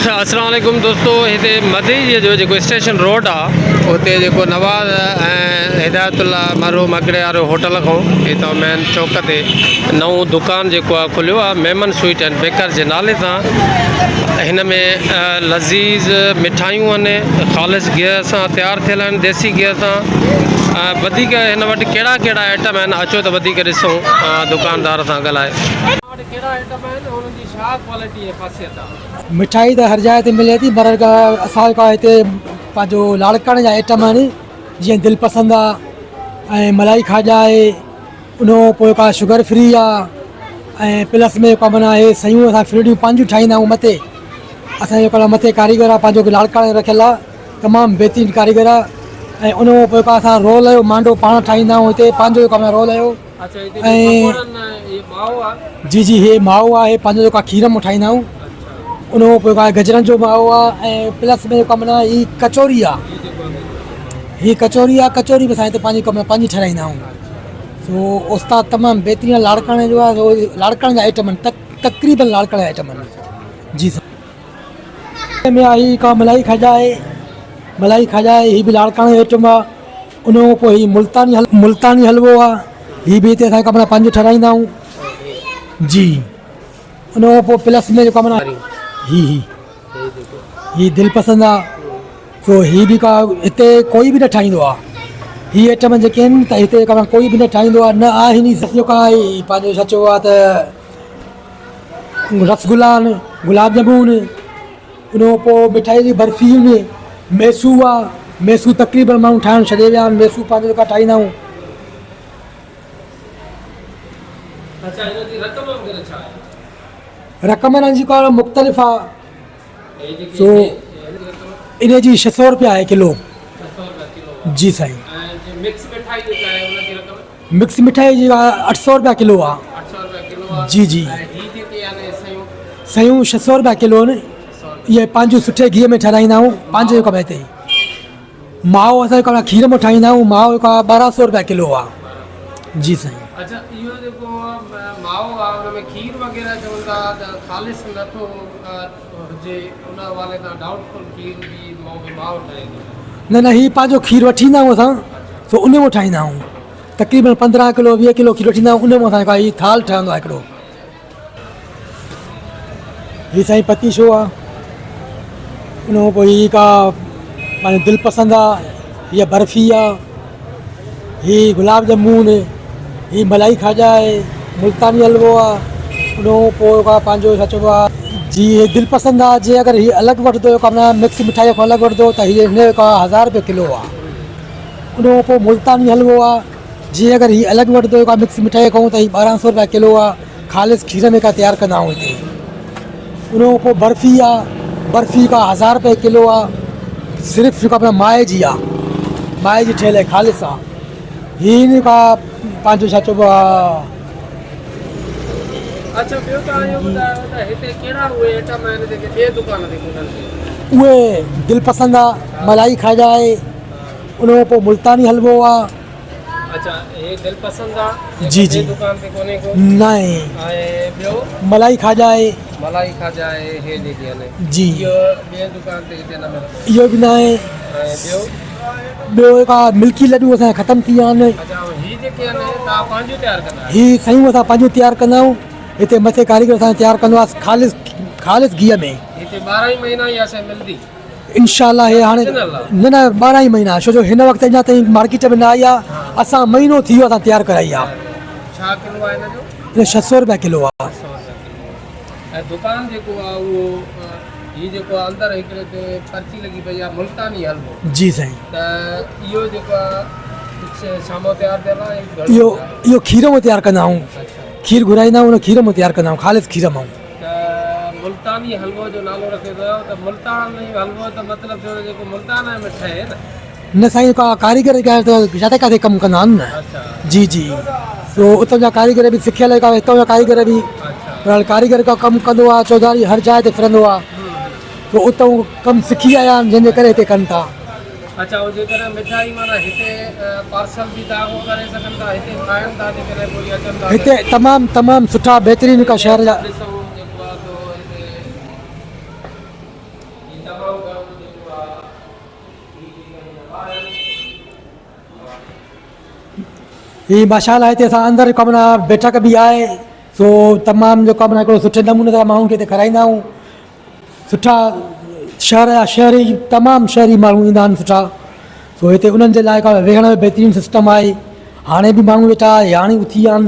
السلام عليڪم دوستو هتي مديجي جو جيڪو اسٽيشن روڊ آ اتي جيڪو نواز ۽ هدايت الله مرحوم اڳڙي وارو هوٽل کان هتان مين چوڪ تي نئون دڪان جيڪو آ کليو آ ميمن سوئيٽ اينڊ بيڪر جي نالي سان هن ۾ لذيذ مٺايون آهن خالص گيهه سان تيار ٿيل آهن ديسي گيهه سان وڌيڪ هن وٽ ڪهڙا ڪهڙا آئٽم آهن اچو ته وڌيڪ ڏسون دڪاندار سان ڳالهائي. وٽ ڪهڙا آئٽم آهن ۽ انهن جي ڇا ڪوالٽي ۽ خاصيت آهي؟ مٺائي ته هر جاء تي ملي ٿي پر اسان جيڪا هتي پنهنجو لاڙڪاڻي جا آئٽم آهن جيئن دل پسند آ ۽ ملائي کاڄا آهي ان کان پوء ڪا شگر فري آ ۽ پلس ۾ ڪا معنيٰ اهي سيون اسان فريڊيون پنهنجون ٺاهيندا آهيون مٿي اسان جو هڪڙو مٿي ڪاريگر آ پنهنجو لاڙڪاڻي رکيل آ تمام بهترين ڪاريگر آ ۽ ان کان پوء اسان رول جو مانڊو پاڻ ٺاهيندا آهيون هتي پنهنجو جيڪو آ رول جو ۽ جي جي هي مائو آهي پنهنجو جيڪو کير مون ٺاهيندا آهيون ان کان پوء گجرن جو مائو آهي ۽ پلس ۾ جيڪو معنيٰ هي ڪچوري آهي هي ڪچوري آهي ڪچوري به اسان هتي پنهنجي ڪم پنهنجي ٺهرائيندا آهيون سو استاد تمام بهترين آهي لاڙڪاڻي جو آهي سو لاڙڪاڻي جا آئٽم آهن تقريبن لاڙڪاڻي جا آئٽم آهن جي سر ۾ آهي ڪا ملائي کاڄا آهي ملائي کاڄا آهي هي به لاڙڪاڻي جو آئٽم آهي ان کان پوء هي ملتاني ملتاني حلوو آ هي به هتي اسان ڪمرا پنهنجو ٺهرائيندا آهيون جي ان کان پوء پلس ۾ جيڪو معنيٰ هي هي هي دل پسند آ سو هي به ڪا هتي ڪوئي به نه ٺاهيندو آ هي آئٽم جيڪي آهن ته هتي ڪا ڪوئي به نه ٺاهيندو آ نه آهن ئي جيڪا پنهنجو ڇا چئبو آ ته رس گلا آهن گلاب جامون ان کان پوء مٺائي جي برفي هوندي ميسو آ ميسو تقريبن ماڻهو ٺاهڻ ڇڏي ويا آهن ميسو پنهنجو جيڪا ٺاهيندا آهيون. اڇا هن جي رقم وغيره ڇا آهي؟ رقم هن جي ڪا مختلف آ سو ان جي ڇهه سو روپيا آهي ڪلو جي سائين. مڪس مٺائي جيڪا آهي ان جي رقم؟ مڪس مٺائي جي 800 روپيا ڪلو آ. جي جي سيون 600 روپيا ڪلو آهن. اهي پنهنجو سٺي گيهه ۾ ٺهرائيندا آهيون پنهنجو ڪم هتي مائو اسان جيڪو کير مان ٺاهيندا آهيون مائو جيڪو آهي 1200 روپيا ڪلو آ جي سائين. اڇا اهو جيڪو مائو آ ان ۾ کير وغيره چون ٿا ته خالص نٿو هجي ان حوالي سان ڊائوٽ فل کير به مائو ٺهي ٿو. نه نه هي پنهنجو کير وٺي ايندا آهيون اسان سو ان مان ٺاهيندا آهيون تقريبن 15 ڪلو 20 ڪلو کير وٺي ايندا آهيون ان مان اسان هي ٿال ٺهندو آهي هڪڙو. هي سائين پتيشو آ ان کان پوء هي ڪا پنهنجو دل پسند آ هي برفي آ هي گلاب ڄمون هي ملائي کاڄا آهي ملتاني حلوو آ ان کان پوء ڪا پنهنجو ڇا چئبو آ جي هي دل پسند آ جي اگر هي الڳ وٺندو مڪس مٺائي کان الڳ وٺندو ته هي هن جو ڪا هزار روپيا ڪلو آ ان کان پوء ملتاني حلوو آ جي اگر هي الڳ وٺندو ڪا مڪس مٺائي کان ته هي 1200 روپيا ڪلو آ خالص کير ۾ ڪا تيار ڪندا آهيون هتي ان کان پوء برفي آ برفي ڪا هزار روپيا ڪلو آ صرف جيڪا اپنا مائي جي آ مائي جي ٺهيل آهي خالص آ هي هن ڪا پنهنجو ڇا چئبو آ. اڇا ٻيو توهان اهو ٻڌايو ته هتي ڪهڙا اهي آئٽم آهن جيڪي ٻئي دڪان تي ڪونهن ڪي؟ اهي دل پسند آ ملائي کاڄا آهي ان کان پوء ملتاني حلوو آ. اڇا هي دل پسند آ جي جي ٻي دڪان تي ڪونهي ڪو؟ ناهي. ۽ ٻيو؟ ملائي کاڄا آهي. ملائي کاڄا آهي هي جيڪي آهن. جي. اهو ٻي دڪان تي هتي نه ملندو. اهو به ناهي. ۽ ٻيو؟ ٻيو ڪا ملڪي لڏون اسان جا ختم ٿي ويا آهن. اڇا ۽ هي جيڪي آهن توهان پنهنجون تيار ڪندا آهيو؟ هي سيون اسان پنهنجون تيار ڪندا آهيون. هتي مٿي ڪاريگر اسان جو تيار ڪندو آهي خالص خالص گيهه ۾. هتي 12 ئي مهينا اها شيء ملندي؟ انشاء الله هي هاڻي نه نه 12 ئي مهينا ڇو جو هن وقت اڃا تائين مارڪيٽ ۾ نه آئي آهي اسان مهينو ٿي ويو اسان تيار ڪرائي آهي. ڇا ڪلو آهي هن جو؟ هي 600 روپيا ڪلو آهي. 600 روپيا ڪلو آهي. ۽ دڪان جيڪو آهي اهو هي جيڪو آهي اندر هڪڙي تي پرچي لڳي پئي آهي ملتاني حلوو. جي سائين. ته اهو جيڪو آهي ڇا مان تيار ٿيل آهي؟ اهو اهو کير مان تيار ڪندا آهيون. کير گهرائيندا آهيون ان کير مان تيار ڪندا آهيون خالص کير مان. ته ملتاني حلوو جو نالو رکيو اٿو ته ملتاني حلوو ته مطلب ٿيو ته جيڪو ملتان ۾ ٺهي نه. نه سائين ڪا ڪاريگر ڪا جاتي ڪاٿي ڪم ڪندا آهن نه جي جي سو اتان جا ڪاريگر به سکيل ڪا هتان جا ڪاريگر به بهرحال ڪاريگر ڪا ڪم ڪندو آهي چوڌاري هر جاء تي ڦرندو آهي سو اتان ڪم سکي آيا آهن جنهن جي ڪري هتي ڪن ٿا. اڇا هو جيڪڏهن مٺائي معنيٰ هتي پارسل به توهان کان ڪري سگهن ٿا هتي کائن ٿا جيڪڏهن ڪوئي اچن ٿا هتي تمام تمام سٺا بهترين ڪا شهر جا. ڏسون جيڪو آهي سو هتي. تمام گهڻو جيڪو آ هي جيڪا هن آهن. هي ماشاءالله هتي اسان اندر جيڪو معنيٰ بيٺڪ به آهي سو تمام جيڪو معنيٰ هڪڙو سٺي نموني سان ماڻهن کي هتي کارائيندا آهيون سٺا شهر جا شهري تمام شهري ماڻهو ايندا آهن سٺا سو هتي انهن جي لاء ويهڻ جو بهترين سسٽم آهي هاڻي به ماڻهو ويٺا هاڻي اٿي ويا آهن.